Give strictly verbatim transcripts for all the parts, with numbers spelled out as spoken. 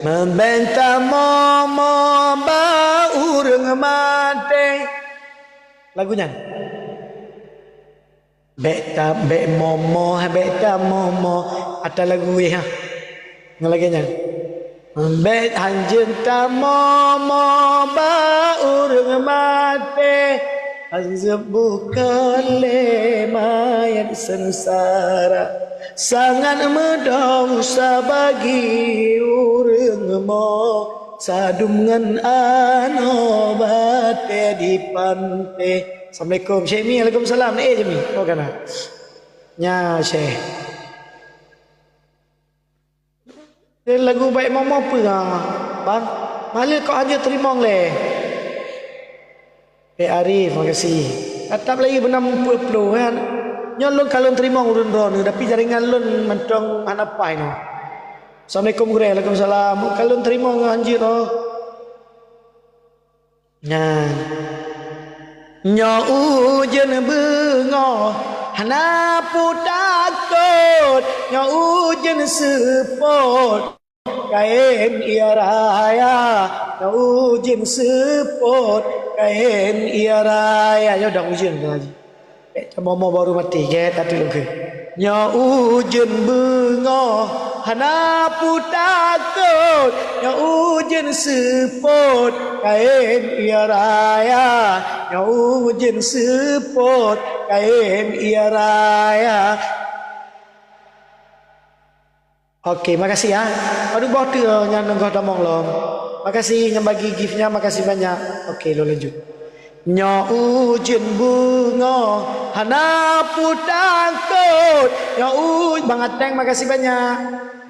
Meubenta momo ba ureuëng maté. Lagu nyan. Bek ta-, bek momo, bek tamomo. Ata lagu weh, ha. Ngon lagée nyan. Bek hanjeut tamomo ba ureuëng maté, hanjeut bukon lé manyét seungsara. Sangat meudesya bagi ureuëng mo, sadum ngon anoe batée di panté. Assalamualaikum. Syekh Mi, waalaikumsalam. Eh, Jemi. Oh, kana. Nya, Syekh. Lagu baik momo peue, ha, Bang? Malée kok hana teurimong lé. Eh, Arif, makasih. Tatap lagi beunam peuet ploh, kan? Nyoe lôn ka lôn teurimong ureuëng droeneuh, tapi jaringan lôn mantong hana paih nyoe. Assalamualaikum, Gurée. Waalaikumsalam. Ka lôn teurimong hanjeut, oh. Nyan. Nyoe ujeuen beungoh hana peutakot, nyoe ujeuen seupôt kaén ie raya, nyoe ujeuen seupôt kaén ie raya. Nyoe dang ujeuen tu lagi. Bek tamomo baru maté, gét até lôn keu. Nyoe ujeuen beungoh hana peutakot, nyoe ujeuen seupôt kaén ie raya, nyoe ujeuen seupôt kaén ie raya. Oke, makasih ya. Padub boh teuk nyan ngon goh tamong lom. Makasih nyang bagi gift nyan, makasih banyak. Oke, lôn lanjut. Nyoe ujeuen beungoh hana peutakot. Nyoe u-, Bang Ateng, makasih banyak.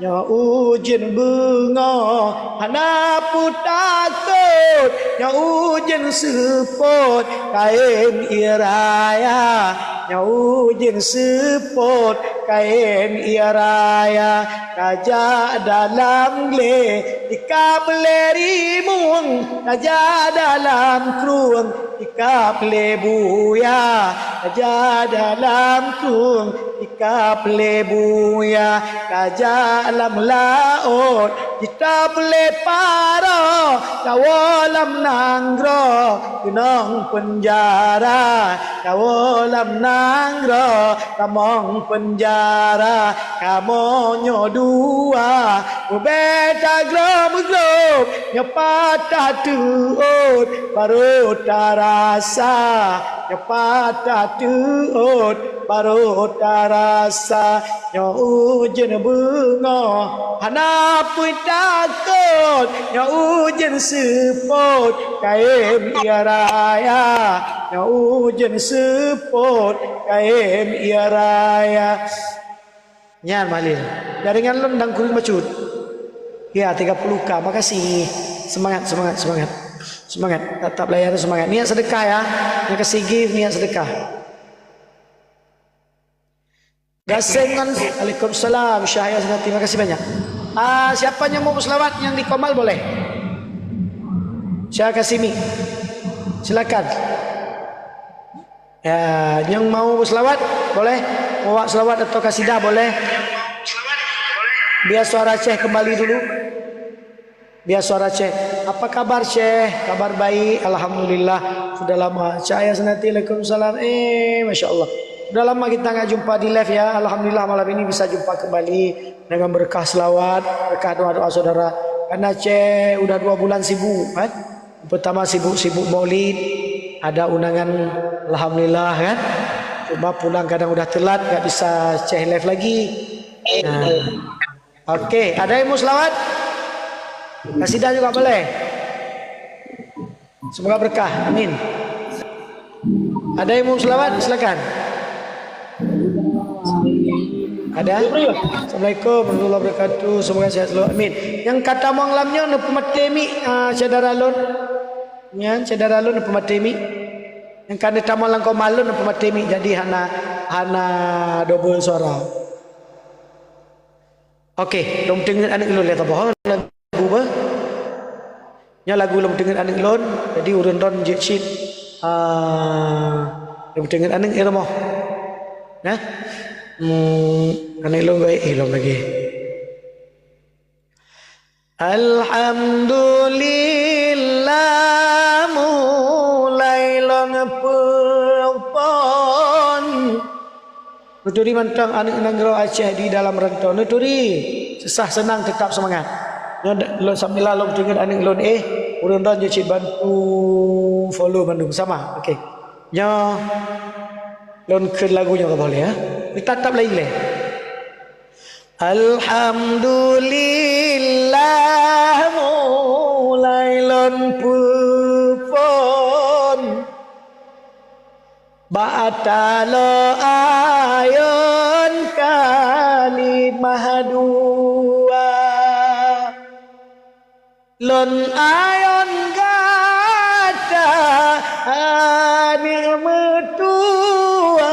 Nyoe ujeuen beungoh hana peutakot. Nyoe ujeuen seupôt kaén ie raya. Nyoe ujeuen seupôt kaén ie raya. Tajak dalam glé, ikab lé rimueng, tajak dalam krueng, ikab lé buya, tajak dalam krueng, ikab lé buya, tajak lam laôt, jitap lé paro, tawoe lam nanggroe, keunong peunjara, tawoe lam nanggroe, tamong peunjara. Kamoe nyoe dua, ubé taglom-glom, nyoe pat tateuôt, barô tarasa, nyoe pat tateuôt, barô tarasa. Nyoe ujeuen beungoh hana peutakot, nyoe ujeuen seupôt kaén ie raya, nyoe ujeuen seupôt kaén ie raya. Nyan, Mahlil. Jaringan lôn dang kureueng bacut. Ya, tiga puluh K. Makasih. Semangat, semangat, semangat. Semangat. Tetap layan, semangat. Niat sedekah ya. Nyang ka si gift, niat sedekah. Gaseng ngon, waalaikumsalam. Syah ya, Senati. Makasih banyak. Ah, siapa yang mau berselawat yang di Komal boleh? Syah Kasimi. Silakan. Ya, nyang mau selawat boleh, bawa selawat atau kasidah boleh. Biar suara Syekh kembali dulu. Biar suara Syekh. Apa kabar, Syekh? Kabar baik, alhamdulillah. Sudah lama. Cahaya Senati, waalaikumsalam. Eh, masya Allah. Sudah lama kita nggak jumpa di live ya. Alhamdulillah malam ini bisa jumpa kembali dengan berkah selawat, berkah doa-doa saudara. Karena Syekh udah dua bulan sibuk, kan? Pertama sibuk-sibuk maulid, ada undangan, alhamdulillah kan. Cuma pulang kadang udah telat, nggak bisa Syekh live lagi. Nah. Oke, ada yang mau selawat? Kasidah juga boleh. Semoga berkah. Amin. Ada yang mau selawat? Silakan. Ada? Assalamualaikum warahmatullahi wabarakatuh. Semoga sehat selalu. Amin. Nyang ka tamong lam nyoe neupeumaté mic, ah, syedara lôn. Nyan, syedara lôn neupeumaté mic. Nyang ka tamong lam Komal lôn neupeumaté mic. Jadi hana, hana double suara. Oke, lôn teungeut aneuk lôn lé taboh. Lagu beuh. Nyoe lagu lôn teungeut aneuk lôn, jadi ureuëng droen jeuet cit, ah, lôn teungeut aneuk i rumoh. Nah? Hmm, aneuk lôn geuh ilom lagi. Alhamdulillah, mulai lôn peuphon. Neuturi mantong aneuk nanggroe Aceh di dalam rantau. Neuturi, susah senang tetap semangat. Nyoe da-, lôn sambilan lôn teuingat aneuk lôn, eh, ureueng droeneuh cit bantu follow bandum sama. Okey. Nyoe lôn kheun lagu nyoe ka boleh, ya. Kita tetap lain leh. Alhamdulillah, mulai lôn peuphon bak taloe ayon kalimah dua. Lôn ayon gata aneuk meutuah,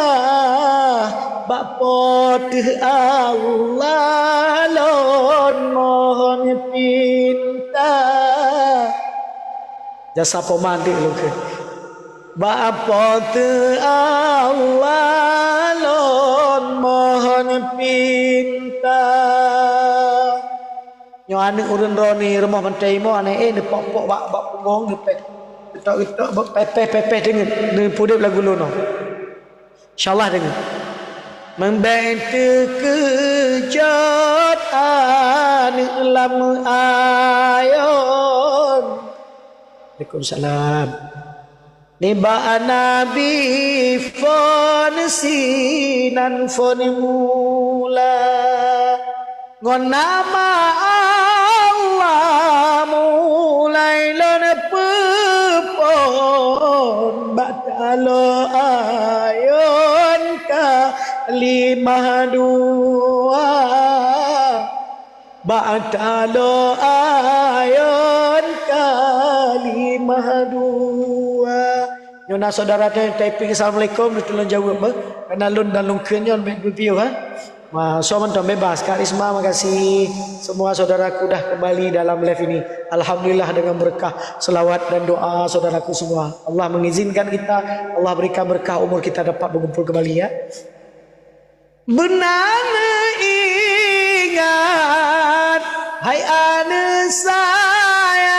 bak Po teuh Allah lôn mohon pinta. Jasa poma deuek lôn kheun. Bak Po teuh Allah lôn mohon pinta. Nyoe aneuk ureueng droeneuh rumoh bantai imoe, aneuk, eh, neupok-pok bak, bak pungong, neupèh, geutok-geutok, bak pèh-pèh, pèh-pèh deungon, neupeuudép lagu lôn nyoe. Insya Allah deungon. Meubèk teukeujot aneuk lam ayon. Waalaikumsalam. Nibak Nabi phon sinan phon mula. Ngon nama Allah mulai lôn peuphon bak taloe ayon kalimah dua. Bak taloe ayon kalimah dua. Nyoe na syedara teuh typing assalamualaikum, neutulông jaweueb beuh. Karena lôn dan lôn kheun nyoe bèk beupiôh, ha. Ma, soe mantong bebas. Kak Risma, makasih. Semua saudaraku dah kembali dalam live ini. Alhamdulillah dengan berkah selawat dan doa saudaraku semua. Allah mengizinkan kita, Allah berikan berkah umur kita dapat berkumpul kembali, ya. Beuna neuingat, hai aneuk sayang,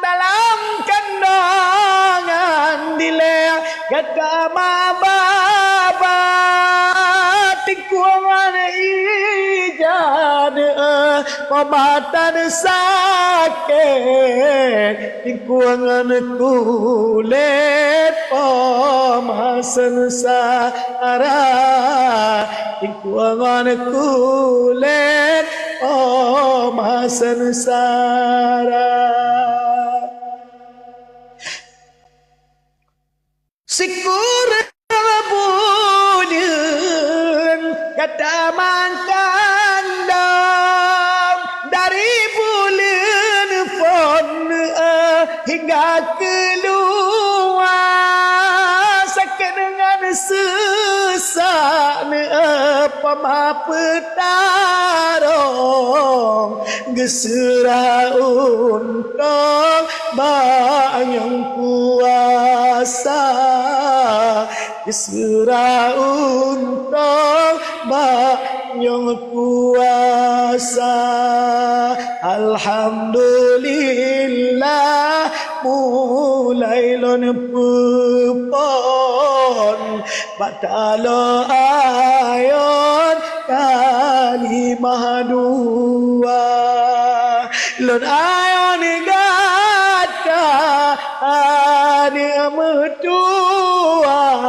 dalam kandongan dilèe gata ma baba, tikungan ija deuh, peubatan sakét, tikungan kulét, poma seungsara. Tikungan kulét, poma seungsara. Sikureueng buleuen gata mantong dong, dari buleuen phon, eh, hingga keuluwa, sakét deungon seusak, eh, poma peutarông. Geuseurah untông bak nyang kuasa, geuseurah untông bak nyang kuasa. Alhamdulillah, mulai lôn peuphon bak taloe ayon kalimah dua. Lôn ayon gata aneuk meutuah,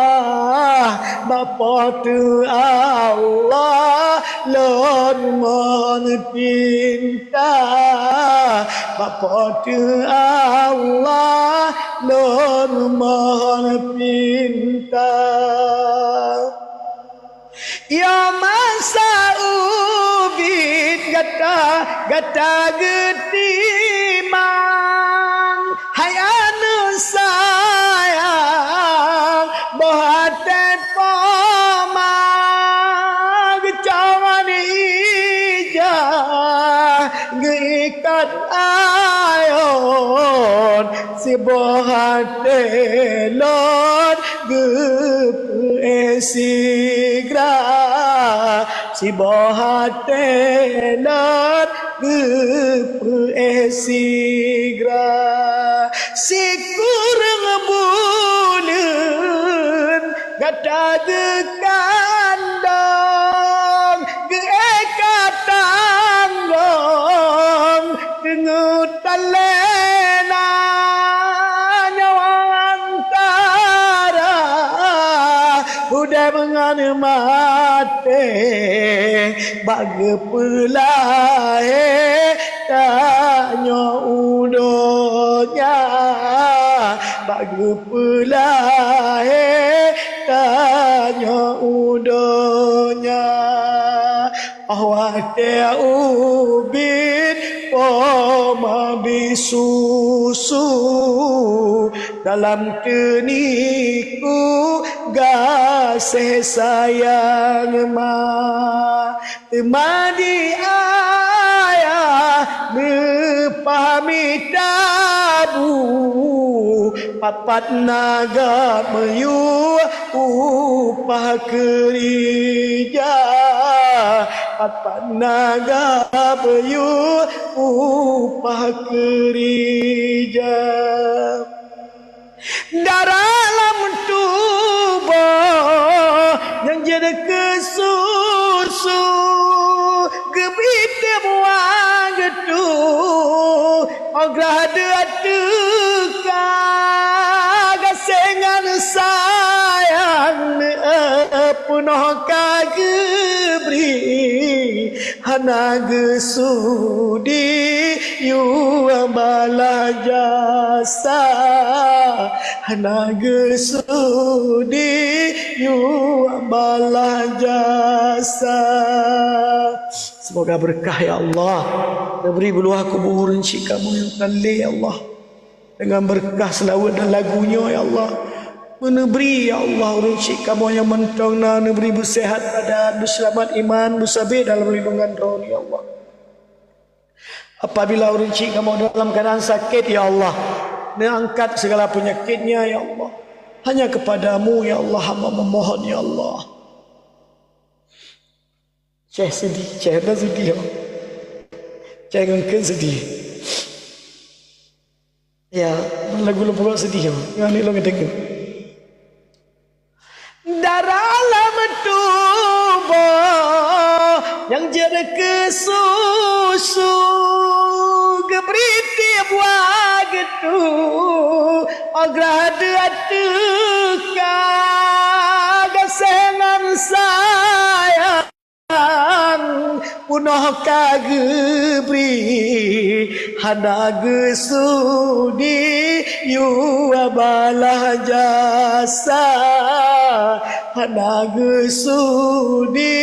bak Po teuh Allah lôn mohon pinta. Bak Po teuh Allah lôn mohon pinta. Ya masa ubit gata, gata geutimang, hai aneuk sayang, boh até poma geucok ngon ija, geuikat ayon, siboh até lôn geupeuéh sigra, siboh até lôn Geupeuéh sigra sikureueng buleuen gata geukandong, geuéh ka tanggong teungeut talena nyoe antara udeb ngon maté. Bak geupeulahé tanyoe u donya, bak geupeulahé tanyoe u donya. Óh watée ubit po ma bisusu, dalam teuniku gaséh sayang ma. Teuma di ayah neupah mita bu, pat-pat na gata meuyue upah keurija, pat-pat na gata meuyue upah keurija. Darah lam tuboh nyang jeuet keu susu, geubri tieb watèe, óh grah deuh teuka, gaséh ngon sayang peunoh ka geubri. Hana geusudi yue balah jasa, hana geusudi yue balah jasa. Semoga berkah ya Allah. Neubri beuluah kubu ureueng syik kamoe nyang tan lé ya Allah. Dengan berkah seulaweuet dan lagu nyoe ya Allah. Meuneubri ya Allah ureueng syik kamoe nyang mantong na, neubri beuseuhat badan, beuseulamat iman, beusabe dalam lindungan Droe ya Allah. Apabila ureueng syik kamoe dalam keadaan sakét ya Allah, neuangkat segala penyakitnya ya Allah. Hanya kepada-Mu ya Allah hamba memohon ya Allah. Syekh sedih, Syekh dah sedih. Syekh ngon kheun sedih. Ya, lagu lôn peubuet sedih. Ngon ni lôn ngedeungoe. Darah lam tuboh nyang jeuet keu susu, geubri tieb watèe, óh grah deuh teuka, gaséh ngon sayang peunoh ka geubri, hana geusudi yue balah jasa, hana geusudi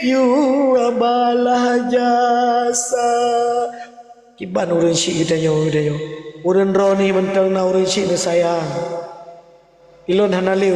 yue balah jasa. Kiban ureueng syik geutanyoe, geutanyoe. Ureueng droeneuh mantong na ureueng syik neusayang. Ulôn hana lé